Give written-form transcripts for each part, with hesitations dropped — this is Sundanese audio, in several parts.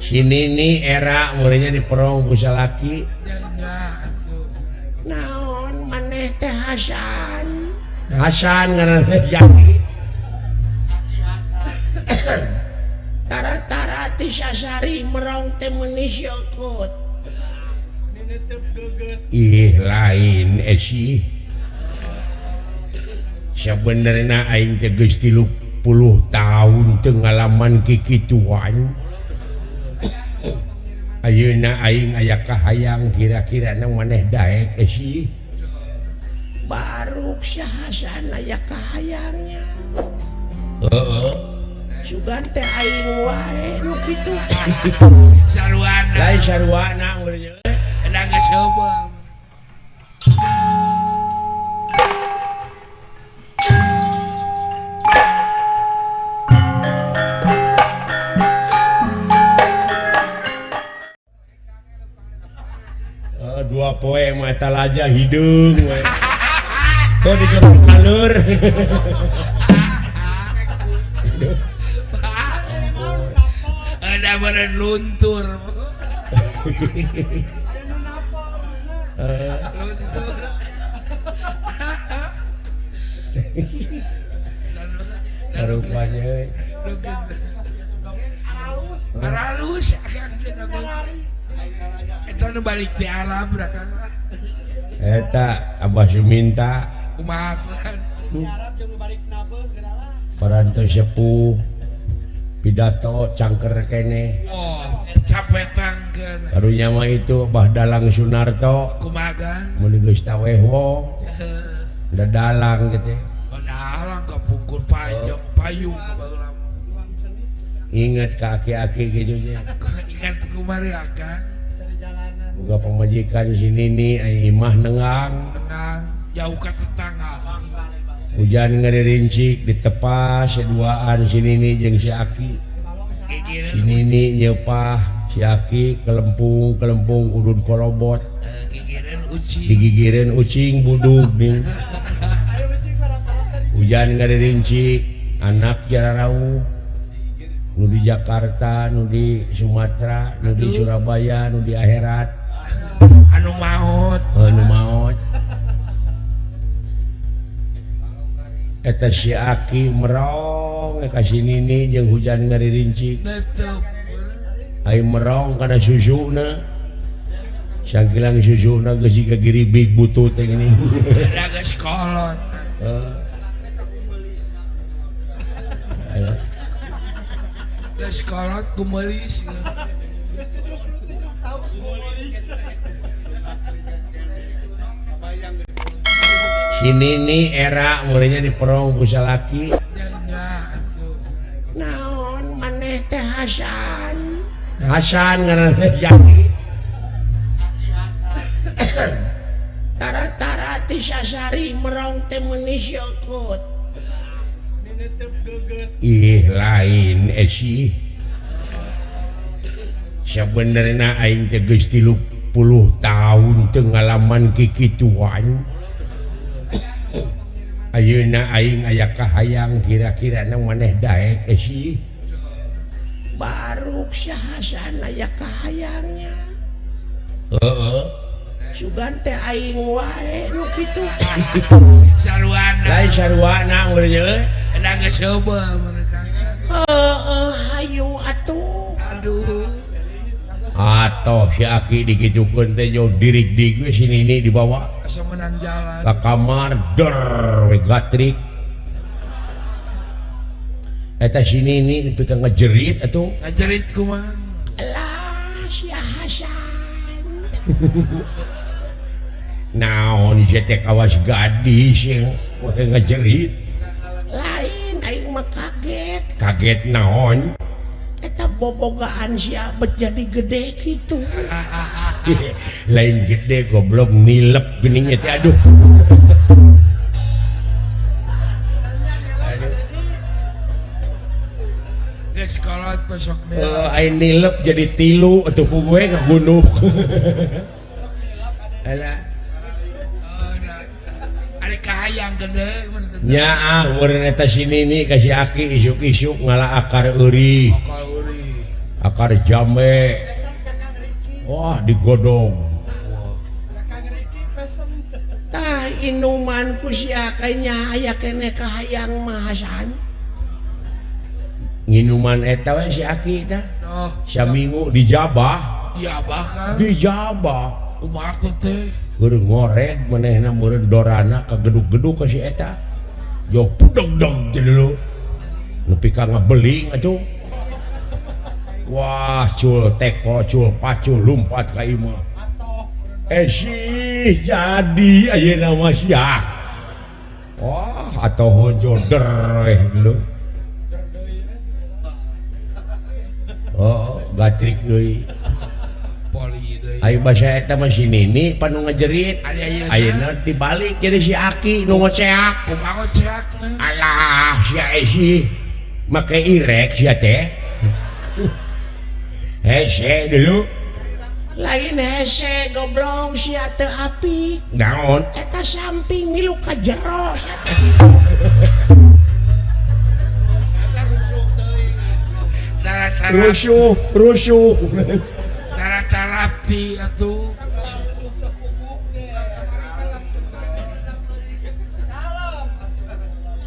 Si Nini era meureunnya diperong ku salaki. Naon maneh teh Hasan? Hasan ngaranna teh Jaki. Tara-tara ti sasari merong teh meuni syokot. Ih lain sih. Sebenarnya aing teh geus 30 tahun teu ngalaman kikituan. Ayeuna aing aya kahayang kira-kira na maneh daek sih. Baruk si Hasan aya kahayangnya. Heeh. Sugan teh aing wae nu kitu. Sarwana. Lain sarwana urang. Enak geus coba. Dua poe mata laja hidung we. Tuh dijebak alur. Ada badan luntur. Luntur. Rupanya. Halus. Eta nu balik ti Arab Kang. Eta Abah Suminta. Kumaha? Parantos sepuh pidato cangker keneh. Oh, capetang keneh. Karunya mah itu Abah Dalang Sunarto. Kumaha Kang? Mun geus tawehwo. Da dalang gitu. Oh, dalang kapungkur pajak payung baheula. Ingat ka aki-aki gitu nya. Ingat kumari akang. Boga pamajikan si Nini ai imah nengang. Nengang jauh ka tetangga. Hujan ngaririnci ditepas duaan si Nini jeung si Aki. Si Nini nyeupah si Aki kelempung-kelempung udud kolobot. Gigireun ucing. Digigireun ucing budug ning. Hujan ngaririnci anak jararauh. Nu di Jakarta, nu di Sumatera, nu di Surabaya, nu di akhirat. Anu maot. Anu maot. Eta si Aki merong ka si Nini jeung hujan ngaririnci. Ai merong kana susuna. Sangkilang susuna geus siga giribig butut teh gini. Da geus kolot. Heeh. Geus kolot gumeulis. Si Nini era meureunnya diperong ku salaki. Naon maneh teh Hasan? Hasan ngaranna teh Jaki. Tara-tara ti sasari merong teh meuni syokot. Ih lain sih. Sebenarnya aing teh geus 30 tahun teu ngalaman kikituan. Ayeuna aing aya kahayang kira-kira na maneh daek sih. Baruk si Hasan aya kahayangnya. Heeh. Sugan teh aing wae nu kitu. Sarwana. Lain sarwana urang euy. Enak geus coba mereka. Heeh, hayu atuh. Aduh. Atoh si Aki dikitukeun teh jauh dirig-dig we si Nini dibawa. Asa menang jalan. Ka kamar der we gatrik. Eta si Nini nepi ka ngejerit atuh. Ngajerit kumaha? Alah si Hasan. Naon sia teh kawas gadis yang ngejerit. Lain aing mah kaget. Kaget naon? Eta bobogaan sia bet jadi gede gitu. Lain gede goblok nilep geuning teh aduh. Geus kolot besok aing nilep jadi tilu atuh ku gue ngabunuh. Alah. Ari kahayang gede nyaah meureun eta si Nini ka si Aki isuk-isuk ngala akar eurih. Akar jambe. Wah digodong. Tah inuman ku sia kayaknya aya keneh kahayang mahasan. Nginuman eta we si aki tah. Oh, saminggu dijabah. Dijabah kan? Dijabah. Kumaha teh? Keur ngored manehna meureun dorana kagedug-gedug ka si eta. Jo pudeg-deg teh dulu. Nepi ka ngabeling atuh. Wah, cul teko cul pacul lumpat ka imah. Sih jadi ayeuna mah sia. Wah, atuh hojo der weh dulu. Oh, gatrik deui. Poli deui. Ayo basa eta mah si Nini panu ngajerit. Ayeuna dibalik jadi si Aki nu ngoceak. Kumaha ngoceakna? Alah, sia sih make irek sia teh. Hese dulu. Lain hese goblok sia teu apik. Naon? Eta samping milu ka jero. Rusuh, rusuh. Cara-carapti atuh.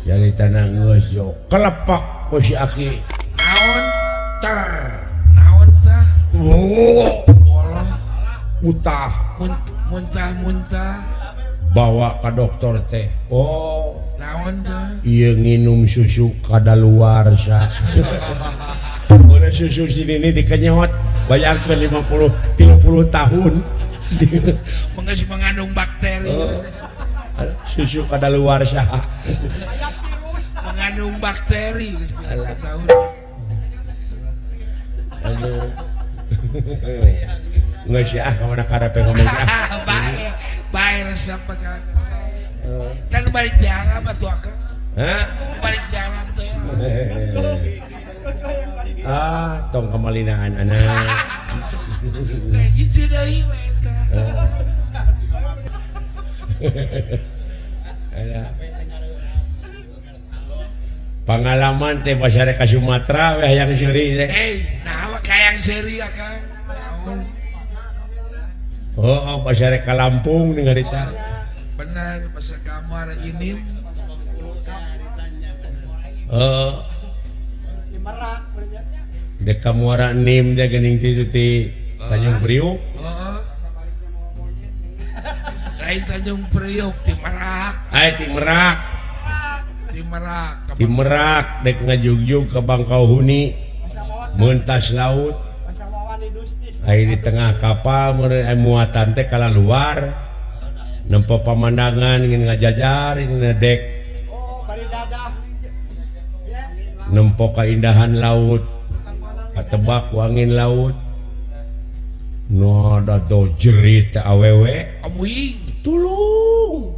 Jadi tanah geus yo kelepak ku si Aki. Naon? Ter. Naon tah? Oh. Utah. Muntah-muntah. Bawa ka dokter teh. Oh. Naon tah? Ieu nginum susu kadaluarsa. Udah susu sini ini dikenyot. Bayangkan 50 30 tahun. Mengis mengandung bakteri. Oh. Susu kadaluarsa. Mengandung bakteri tahun. Aduh. Nggak sih ah kemana karepe ngomong ah. Bae, bae resep ka. Kan balik diaram atuh akang. Hah? Balik diaram teh. Ah, tong kamalinaan anak. Hiji deui mah eta. Pengalaman teh basa rek ka Sumatera we hayang seuri teh. Nah hayang seuri akang. Oh, basa rek ka Lampung ning harita. Benar, basa ka Muara Enim. Heeh. Dek ka Muara Enim teh geuning ti ti Tanjung Priuk. Heeh. Lain Tanjung Priuk ti Merak. Ai ti Merak. Ti Merak. Ti Merak dek ngajugjug ka Bangkauhuni. Mentas laut. Ai di tengah kapal meureun muatan teh kalaluar. Nempo pamandangan ingin ngajajar ingin ngedek. Nempo keindahan laut. Katebak ku angin laut. No da do jerit awewe. Amuing. Tulung.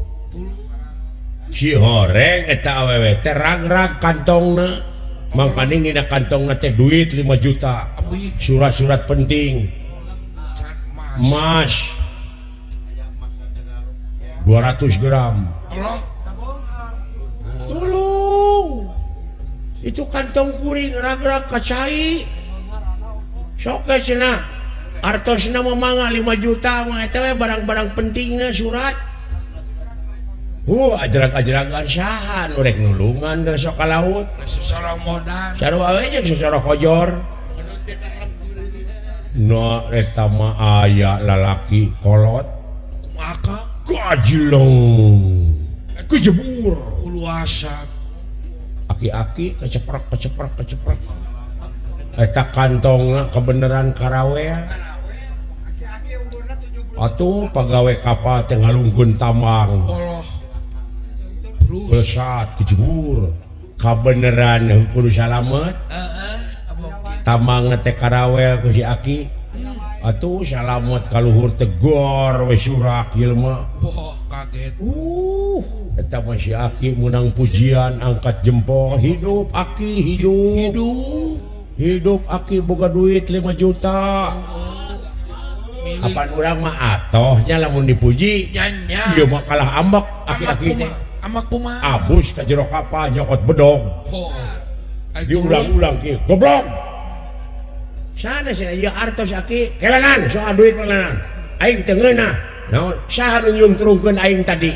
Si horeng eta awewe teh rag-rag kantongna. Mangkaning dina kantongna teh duit 5 juta. Surat-surat penting. Emas 200 gram. Tolong. Itu kantong kuring rag-rag kacai. Sok we cenah. Artosna mah mangga 5 juta mah eta we barang-barang pentingna surat. Ajrag-ajragan saha nu rek nulungan geus sok ka laut. Sosoro modal. Sarua we jeung sosoro kojor. No eta mah aya lalaki kolot. Kumaha? Gajlong. Kejebur uluasan. Aki-aki keceprek keceprek keceprek. Eta kantongna kebeneran karawea. Atuh pagawe kapal teh ngalungkeun tambang. Allah. Besat kejebur. Kabeneran kudu salamet. Heeh. Tambangna teh karawel ku si aki. Atuh salamet kaluhur tegor we surak jelema. Wah, kaget. Eta mah si aki menang pujian angkat jempol, hidup aki hidup. Hidup. Hidup aki boga duit 5 juta. Apan urang mah atohnya lamun dipuji. Nya-nya. Ieu mah kalah ambek aki-aki teh. Ambek kumaha? Abus ka jero kapal nyokot bedog. Oh. Diulang-ulang kieu, goblok. Sana cenah ieu artos aki kelanan soal duit kelanan. Aing teu ngeunah. Naon saha nu nyungtrungkeun aing tadi?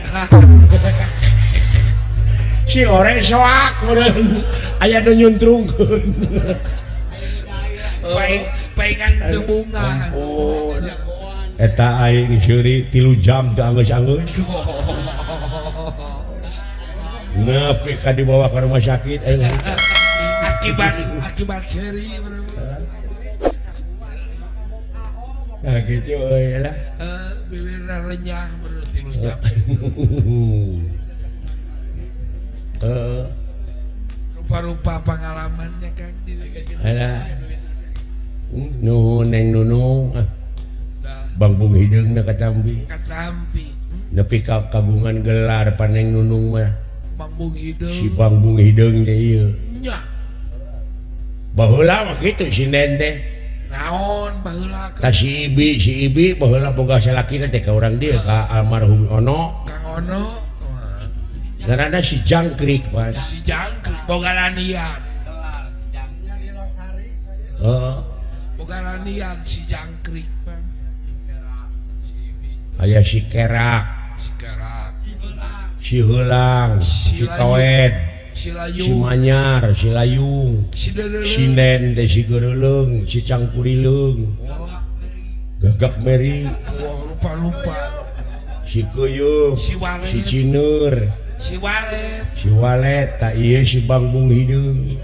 Si oreng soak meureun aya nu nyuntrungkeun. Paingan teu bunga. Ampun. Eta aing seuri 3 jam teu anggeus-anggeus. Nepi ka dibawa ke rumah sakit aing. Akibat seuri. Nah gitu euy lah. Bibirna renyah meureun 3 jam. Rupa-rupa pengalamannya Kang. Alah. Nuhun Neng Nunung. Bangbung hideungna katampi. Katampi. Nepi ka kagungan gelar paneng Nunung mah. Bangbung hideung. Si Bangbung hideung teh ieu. Nya. Baheula mah kitu sinden teh. Naon baheula ka si Ibi baheula boga salakina teh ka urang dieu ka almarhum Ono. Kang Ono. Ngaranna si Jangkrik pas. Si Jangkrik boga lanian. Heeh. Boga lanian si Jangkrik. Aya si Kerak, si Kerak, si Heulang, si Toed, si Layung, si Manyar, si Layung, si Sinden teh si Gereuleung, si Cangkurileung, Gagak Meri, rupa-rupa, si Kuyup, si Walet, si Cineur, si Walet, si Walet, tak ieu si Bangbung hideung.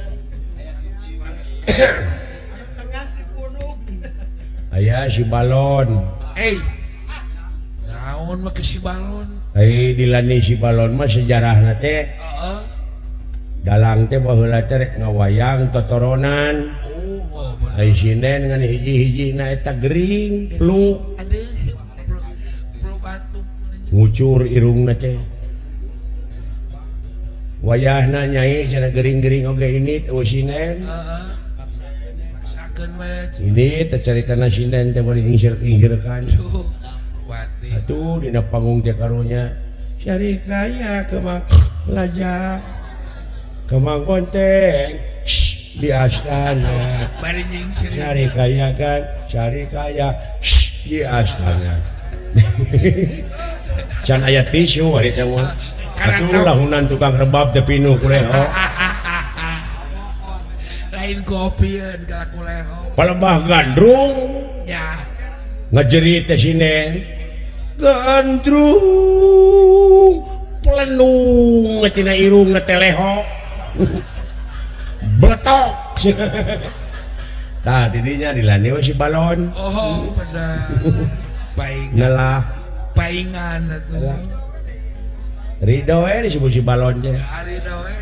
Aya si Balon. Naon mah ke si Balon? Dilani si Balon mah sejarahna teh. Dalang teh baheula teh rek ngawayang totoronan. Oh, ai sinden ngan hiji-hijina eta gering, flu. Aduh, flu batuk. Ngucur irungna teh. Wayahna nyai cenah gering-gering oge ini eueuh sinden. Heeh. Ini teh caritana sinden teh bari inggir-inggirkan. Atuh dina panggung teh karunya syarikaya kemang laja kemang gonteng di astana syarikaya kan syarikaya di astana can aya tisu ari teh mah atuh lahunan tukang rebab teh pinuh ku leho lain kopieun kalaku leho palebah gandrung nya ngajerit teh sinen gandrung pelenung tina irung teh leho bletok tah tidinya dilani we si Balon. Oh bener paingan ngelah paingan atuh Ridho we disebut si Balon teh Ridho we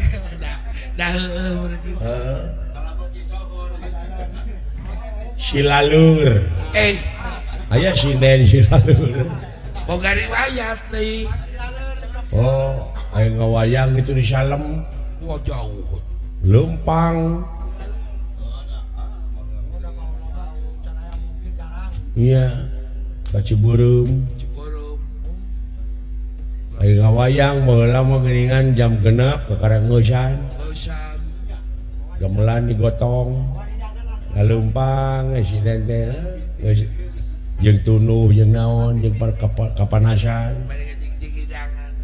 dah heueuh heeh si Lalur aya sinden si Lalur boga riwayat nih. Oh, aya ngawayang itu di Salem. Wah jauh. Lempang. Iya, ka Cibureum. Cibureum. Aya ngawayang baheula mah geuningan jam 6 kakara ngeusan. Ngeusan. Gamelan digotong. Laleumpang sinden teh. Jeung tunuh jeung naon jeung kapanasan.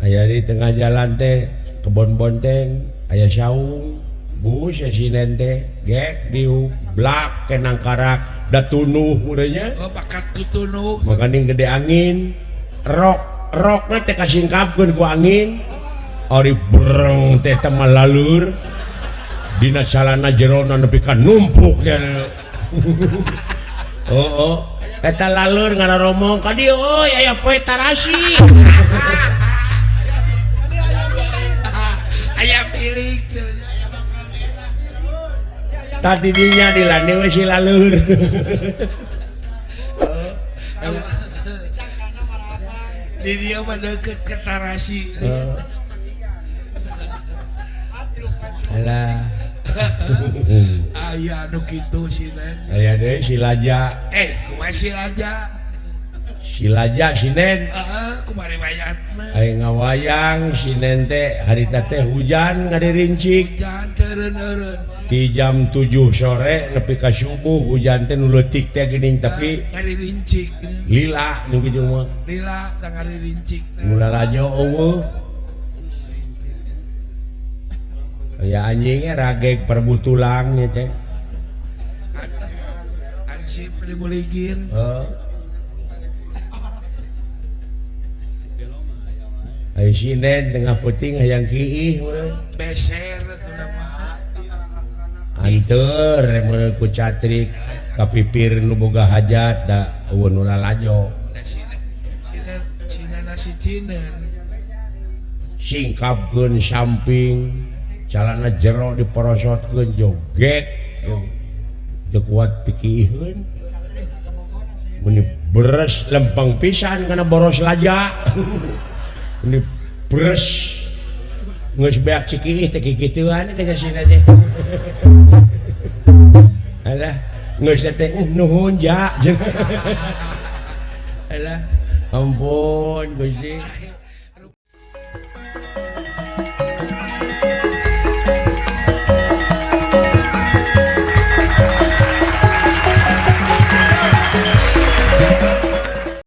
Aya di tengah jalan teh kebon bonteng aya saung bus sinden teh gek diuk blak kenang karak da tunuh meureunnya. Oh bakat ku tunuh. Makaning gede angin rok rokna teh kasingkapkeun ku angin ari breng teh teh malalur dina salana jerona nepi ka numpuk ya. Oh oh eta lalur ngararomong ka dieu euy aya poe tarasi. Aya milik tadi dinya dilani we si lalur. Di dieu mah deukeut ke tarasi. Alah Aya nu kitu sinen. Aya deui si Laja. Kumaha si Laja? Si Laja sinen. Heeh, Kumaha riwayatna? Aya ngawayang sinen teh harita teh hujan ngadirincik. Hujan teureun-eureun. Di jam 7 sore nepi ka subuh hujan teh nu leutik teh geuning tapi ngarincik. Lila nu kitu mah. Lila da ngarincik. Nu lalajo eueuh. Aya anjingnya rageg perbutulang nya teh. Ansip dibuligir. Heeh. Aya sinden tengah peuting hayang kiih meureun. Beser atuh mah. Anteur meureun ku catrik ka pipir nu boga hajat da eueuh nu lalajo. Singkapkeun samping calana jero diporosotkeun joget teu kuat pikiiheun. Meni beres lempeng pisan kana boros laja. Meni beres geus beak cikiih teh kikituan ka sina teh. Alah geus teh nuhun ja. Alah ampun Gusti.